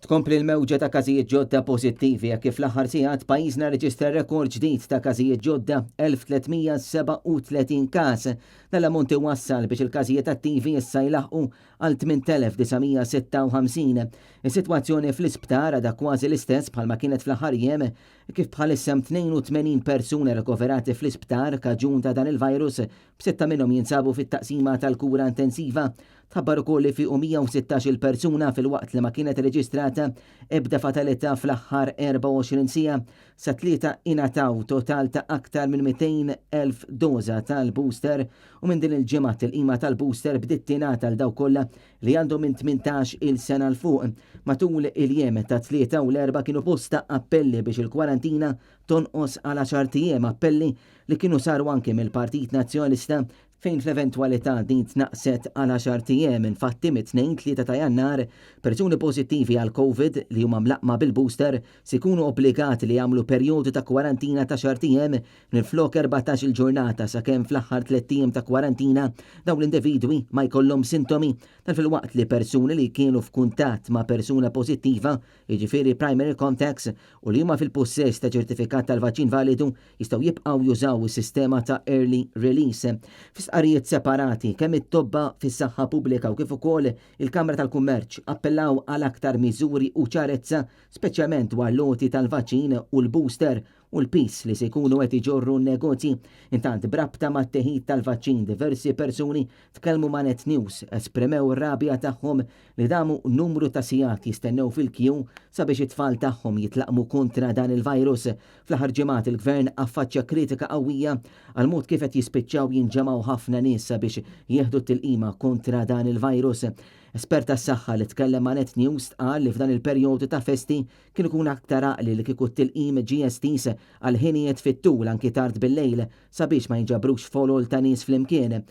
Tkompli l-mewġa ta' każijiet ġodda pożittivi hekk kif fl-aħħar sigħat pajjiżna rreġistra rekord ġdid ta' każijiet ġodda, 1,337 każ. Dan l-ammont iwassal biex il-każijiet attivi issa jlaħħqu għal 8,956. Is-sitwazzjoni fl-isptar għadha kważi l-istess bħalma kienet fl-aħħar jiem, kif bħalissa hemm 82 persuna rikoverati fl-isptar kaġun ta' dan il-virus, b'sitta minnhom jinsabu fit-taqsima tal-kura intensiva. Tħabbar ukoll li fiequ 116-il persuna filwaqt li ma kienet reġistrata ebda fatalità fl-aħħar 24 siegħa. Sat-Tlieta ingħataw total ta' aktar minn 200,000 doża tal-booster u minn din il-ġimgħa t-tilqima tal-booster bdiet tingħata għal dawk kollha li għandhom minn 18-il sena 'l fuq. Matul il-jiem tat-Tlieta u l-Erbgħa kienu bosta appelli biex il-kwarantina tonqos għal għaxart ijiem, appelli li kienu saru anki mill-Partit Nazzjonalista fejn fl-eventwalità din tnaqqset għal għaxart ijiem. Infatti mit-Tnejn 3 ta' Jannar, persuni pożittivi għall-Covid li huma mlaqqma bil-booster se jkunu obbligati li jagħmlu perjodu ta' kwarantina ta' għaxart ijiem minflok 14-il ġurnata sakemm fl-aħħar tlett ijiem ta' kwarantina dawn l-individwi ma jkollhom sintomi. Dan filwaqt li persuni li kienu f'kuntatt ma' persuna pożittiva, jiġifieri primary contacts, u li huma fil-pussess ta' ċertifikat tal-vaċċin validu jistgħu jibqgħu jużaw is-sistema ta' early release. Fi stqarrijiet separati, kemm it-tobba fis-saħħa pubblika u kif ukoll il-Kamra tal-Kummerċ appellaw għal aktar miżuri u ċarezza speċjalment dwar l-għoti tal-vaċċin u l-booster u l-piż li se jkunu qed iġorru n-negozji. Intant b'rabta mat-teħid tal-vaċċin diversi persuni tkellmu ma' Net News esprimew ir-rabja tagħhom li damu numru ta' sigħat jistennew fil-kju sabiex it-tfal tagħhom jitlaqqmu kontra dan il-virus. Fl-aħħar ġimgħat il-Gvern affaċċja kritika qawwija għal mod kif qed jispiċċaw jinġemgħu ħafna nies sabiex jieħdu t-tilqima kontra dan il-virus. Espert tas-saħħa li tkellem ma' Net News qal li f'dan il-perjodu ta' festi kien ikun aktar għaqli li kieku t-tilqim ġie estiż għal ħinijiet fit-tul anki tard bil-lejl sabiex ma jinġabrux folol ta' nies flimkien.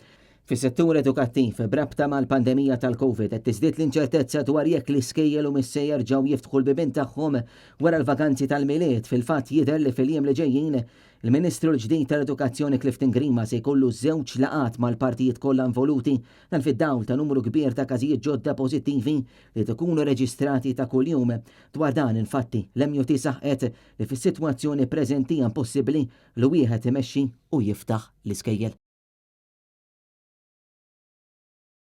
Fis-settur edukattiv, b'rabta mal-pandemija tal-Covid qed tiżdied l-inċertezza dwar jekk l-iskejjel humiex se jerġgħu jiftħu l-bibien tagħhom wara l-vaganzi tal-Milied. Fil-fatt jidher li fil-jiem li ġejjin, il-Ministru l-ġdid tal-Edukazzjoni Clifton Grima se jkollu żewġ laqgħat mal-partijiet kollha involuti, dan fid-dawl ta' numru kbir ta' każijiet ġodda pożittivi li qed ikunu reġistrati ta' kuljum. Dwar dan, infatti, l-MUT saħqet li fis-sitwazzjoni preżenti hija impossibbli li wieħed imexxi u jiftaħ l-iskejjel.